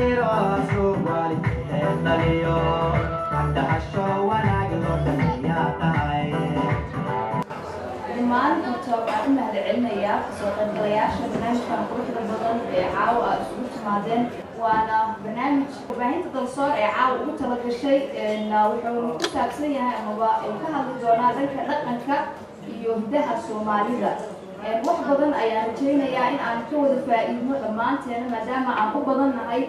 Xariiro asluub waalidkeed dhaliyo, dhahasho wanaag loo dhameeyaa tahay. Dhammaan horta waxaan u mahadcelinayaa kasoo qaybgalayaasha barnaamijkan quruxda badan ee caawa aad isugu timaadeen. Waana barnaamij warbaahinta Dalsoor ee caawa ugu talagashay. Wuxuuna ku saabsan yahay amaba uu ka hadli doonaa dhanka dhaqanka iyo hidaha Soomaalida. Wax badan ayaan rajaynayaa in aan ka wada faa'iidno dhammaanteena, maadaama aan u badan nahay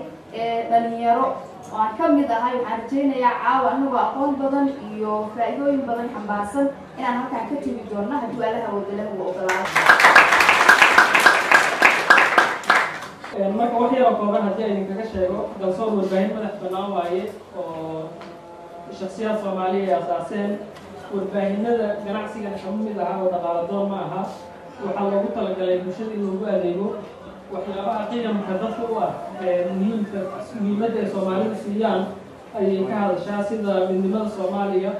dhalinyaro oo aan ka mid ahay. Waxaan rajaynayaa caawa anagoo aqoon badan iyo faa'iidooyin badan xambaarsan inaan halkaan ka tegi doonno, hadduu Allaha wadalahu ogolaado. Marka wax yaroo kooban haddii ay idinkaga sheego, Dalsoor warbaahin madax bannaan waaye oo shaksiyaad Soomaaliya ay asaaseen. Warbaahinada ganacsigana kama mid aha oo dhaqaalo doon ma aha. Waxaa loogu talagalay bulshada in loogu adeego. Waxyaabaha qiyamka dadka u ah ee muhiimka, muhiimadda ay Soomaalidu siiyaan ayay ka hadashaa, sida midnimada Soomaaliya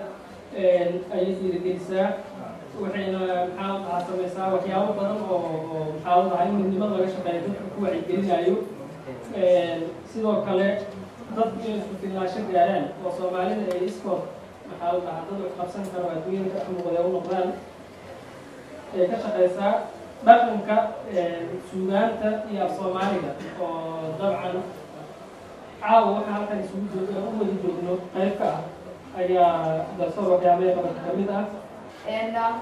ayay dhiirigelisaa. Waxayna, maxaa la dhahaa, samaysaa waxyaabo badan oo, maxaa la dhahaa, in midnimada laga shaqeeyo dadka ku wacyigelinayo. Sidoo kale dadku inay isku filnaansho gaaraan oo Soomaalida ay iskood, maxaa la dhahaa, dad wax qabsan karo, adduunyada ka dhex muuqda u noqdaan ay ka shaqeysaa. Dhaqanka, suugaanta iyo af Soomaaliga oo dabcan caawa waxaa halkan isugu joog u wada joogno qayb ka ah ayaa Dalsoor waxyaabaha qabanka ka mid ah.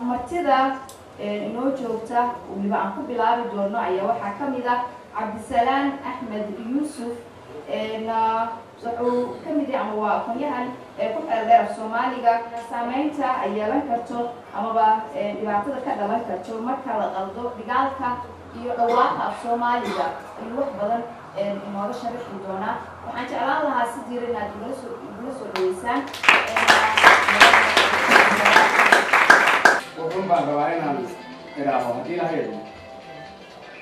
Martida inoo joogta, weliba aan ku bilaabi doono, ayaa waxaa ka mid ah Cabdisalaan Axmed Yuusuf. Wuxuu ka mid yahay ama waa aqoonyahan ee ku xeel dheer af Soomaaliga, saameynta ay yeelan karto amaba dhibaatada ka dhalan karto marka la qaldo dhigaalka iyo dhawaaqa af Soomaaliga ayuu wax badan inooga sharaxi doonaa. Waxaan jeclaan lahaa si jira inaad igula soo dhaweysaan. Wuxuun baan rabaa inaan idhaaho, haddii la haydo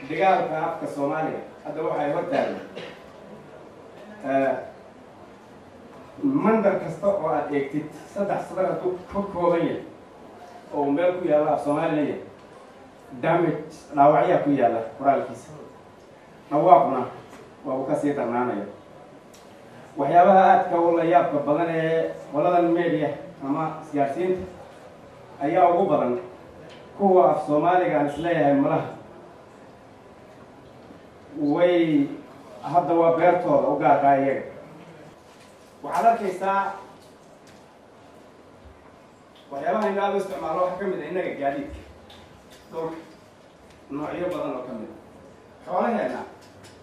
dhigaalka afka Soomaaliga hadda waxay hor taagan mandar kasta oo aad eegtid, saddex sadar hadduu ka kooban yahay oo uu meel ku yaalla af Soomaalina yahay, damage, dhaawacyaa ku yaalla qoraalkiisa, dhawaaquna waa uu kasii darnaanaya. Waxyaabaha aadka u la yaabka badan ee qoladan media ama isgaarsiinta ayaa ugu badan kuwa af Soomaaliga aan isleeyahay malaha way hadda waa beertooda u gaarkaa iyaga. Waxaad arkaysaa waxyaabaha ina aada u isticmaalo waxaa ka mid a innaga gaadiidka dhulka, noocyo badan oo ka mid a xoolaheena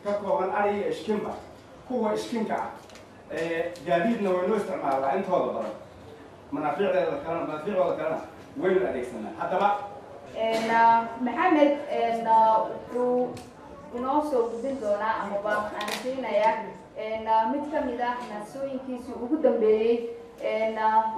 ka kooban ari iyo ishkinba. Kuwa ishkinka ah gaadiidna waynoo isticmaalaa intooda badan, manaafiicdeeda kalena, manaafiicdooda kalena waynu adeegsanaa. Haddaba Maxamed wuxuu inoo soo gudbin doonaa amaba aan rajaynayaa mid ka mid ah maansooyinkiisii ugu dambeeyey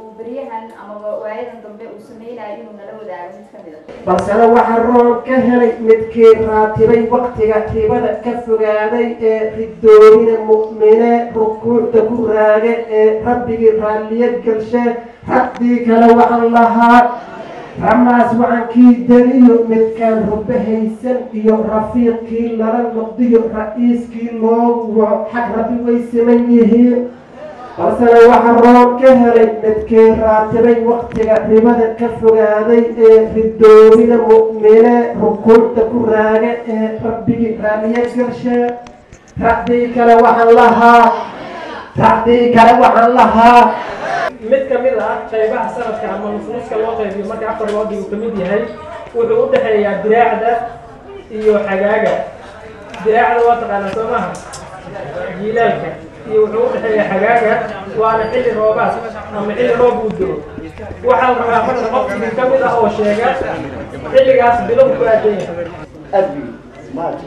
uu beryahan amaba waayadan dambe uu sameynayo inuu nala wadaago mid ka mid a. Balsena waxaa roon ka helay midkii raatibay waqtiga ribada ka fogaaday ee ridoomina mu'mine rukuucda ku raage ee Rabbigii raalliyo gelshe. Raddii kale waxaan lahaa ramaas wacankii daniyo midkaan rube haysan iyo rafiiqkii lala noqdiyo ra-iiskii loogu waco xag Rabbi way siman yihiin. Balsena waxaa roon ka helay midkii raatibay waqtiga ribada ka fogaaday ee ridoomina mu'mine rukuucda ku raaga ee Rabbigii raaliye galshe. Racdii kale waxaan lahaa, racdii kale waxaan lahaa. Mid ka mid ah qaybaha sanadka ama nusnuska loo qaybiyo marka afar loo dhigo ka mid yahay, wuxuu u dhexeeyaa diraacda iyo xagaaga. Diraacda waa taqaanaa, soo maaha? Jiilaalka iyo wuxuu u dhexeeyaa xagaaga, waana xilli roobaad ama xilli roob uu diro. Waxaa la rabaa marka qof idin ka mid ah oo sheega xilligaas bilow ku aadan yahay. April, March,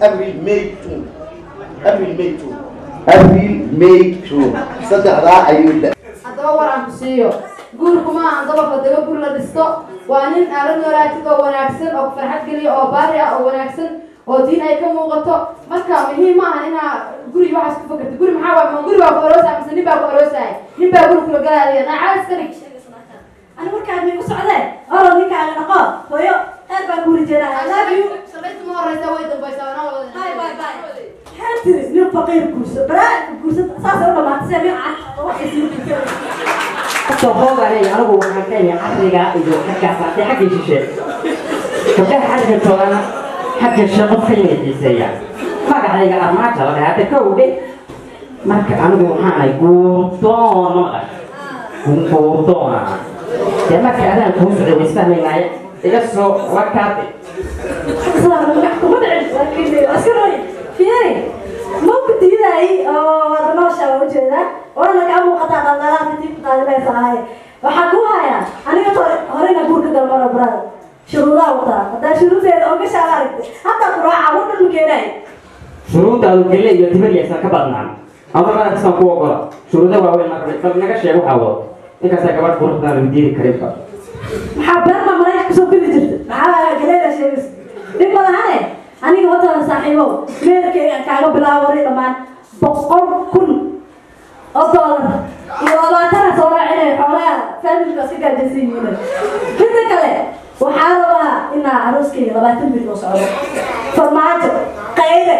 April, May, June. April, May, June. April, May, June. Saddexdaa ayuu da Haddaba war aan ku siiyo, guurku ma ahan dabaqa daba gur la dhisto. Waa nin aad la noolaatid oo wanaagsan oo farxad geliya oo baari ah oo wanaagsan oo diin ay ka muuqato. Marka muhiim ma ahan inaa guri waxaas ku fakarto. Guri maxaa waay? Ma guri baa ku aroosaya mise nin baa ku aroosaya? Nin baa guri kula galaaya? Naacada iska dhig. Ani warkaan miigu socdee, orod ninkaaga dhaqo. Hooyo, khayr baan kuu rajeynaya. I love you. Samaysta ma horeysa, way dambaysaa anaa wada. Bye bye bye. Maxaa tiri? Nin faqiir guurso balaa. nin cad oo wax isma. Hooganay, anigu waxaan ka yahay caqliga iyo xaggaas haddii xaggii shishe gabdhaha xagga joogana xagga shaqo ka inay xiiseeyaan. Magacayga Armaajo la dhahay hadda kowdhe. Marka anigu waxaanay guurdoon, ma maqasho guurdoona dee. Marka adaan kuu socday way isfahmaynaaye, iga soo wakaade. Kuma dhicin, laakiin waa iska roy. Fiiri, ma ku diidaay oo wada noosha waa ujeedaa, waana kaa muuqataa dhaldhalaalka dib qaadinaysa. Waxaa ku hayaa aniga horeyna guurka galmaro, brother, shuruudaa wataa. Haddaa shuruudeeda ogashaa aragtay, haddaa ku raaca war dhan ma keenaay. Shuruuddaadu gelle iyo timir yaysan ka badnaan ama madaxisaan ku ogola. Shuruudo waaweyn marka bal naga sheeg waxaa wado, inkastaa gabadh quruxdaan lagu diidi karinba. Maxaa beerna marayka kusoo geli jirta? Maxaa galeeda sheegaysa? Dhib ma lahane. Aniga horta saaxiibow, meelkayga kaaga bilaabo waray dhammaan 100,000 oo doolar iyo 20 soo raacinaya. Xoolaha familka iska gaajaysan yihiin. Midda kale, waxaa rabaa inaa arooskayga 20 bil oo socdo. Farmaajo, Qayre,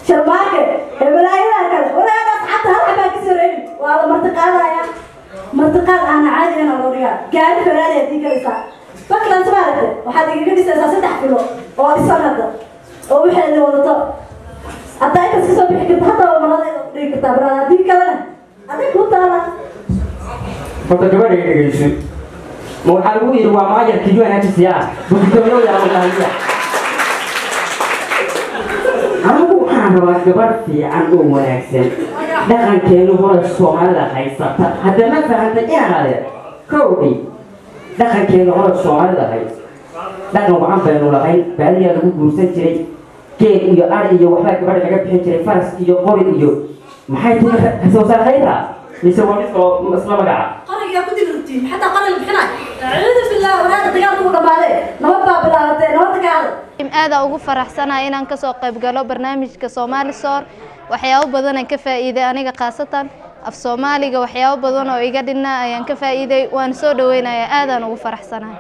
Sharmaake, hebelaayada kale, walaala asxaabta hal xabaa kasoo reebin. Waa la martiqaadaya, martiqaad aana caadi ahna loo dhigaa. Gaari Ferrari aad ii galaysaa, Bucklands maaragtay, waxaad igaga dhisaysaa 3 kilo oo dhisan hadda oo waxeeda wadato. Haddaa intaas kasoo bixi karta, haddaba maladeeda ku dhigi kartaa baraada. Haddii kalena adig ku taala. Horta gabadha iga dhegeyso, ma waxaa lagu yidhi waa maayarka UNHCR gudoomiye yaa? Anigu waxaan rabaa gabadh fiican oo wanaagsan, dhaqankeenu hore Soomaalida haysata. Hadda ma fahantay inaan adeer kowdhi? Dhaqankeenu hore Soomaalida hays, dhaqan wacan baynu lahayn. Baadiyaa lagu guursan jiray, geel iyo ari iyo waxbaa gabadha laga bixin jiray, faras iyo qori iyo maxay tahay soo saar khayra, mise waa mid kaloo isla magaca? Qorigaa ku dili rabtiin xataa qori la bixinayo? Acuudu billah, walaada dagaalku u dhamaaday, nabad baa bilaabatay, nabadda ka hadal. Aada ugu faraxsanahay inaan kasoo qayb galo barnaamijka Soomaali Soor. Waxyaabo badan aan ka faa'iiday aniga, khaasatan af Soomaaliga waxyaabo badan oo iga dhinaa ayaan ka faa'iiday. Waan soo dhaweynayaa, aadaan ugu faraxsanahay.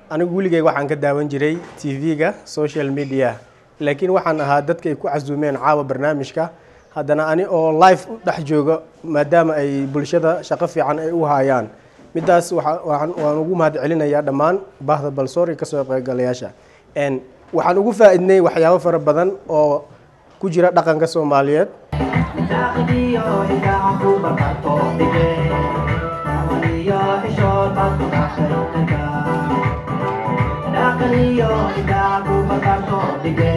Anigu weligay waxaan ka daawan jiray TV-ga, social media, laakiin waxaan ahaa dadka ay ku casuumeen caawa barnaamijka. Haddana ani oo live u dhex jooga, maadaama ay bulshada shaqo fiican ay u hayaan, midaas waan ugu mahad celinayaa dhammaan bahda Balsoor iyo kasoo qaybgalayaasha. Waxaan ugu faa'iidnay waxyaabo fara badan oo ku jira dhaqanka Soomaaliyeed. Dhaqniyo ilkaha ku barbarto dhige, dhaqniyo xishood baad ku dhashay. Dhaqniyo ilkaha ku barbarto dhige.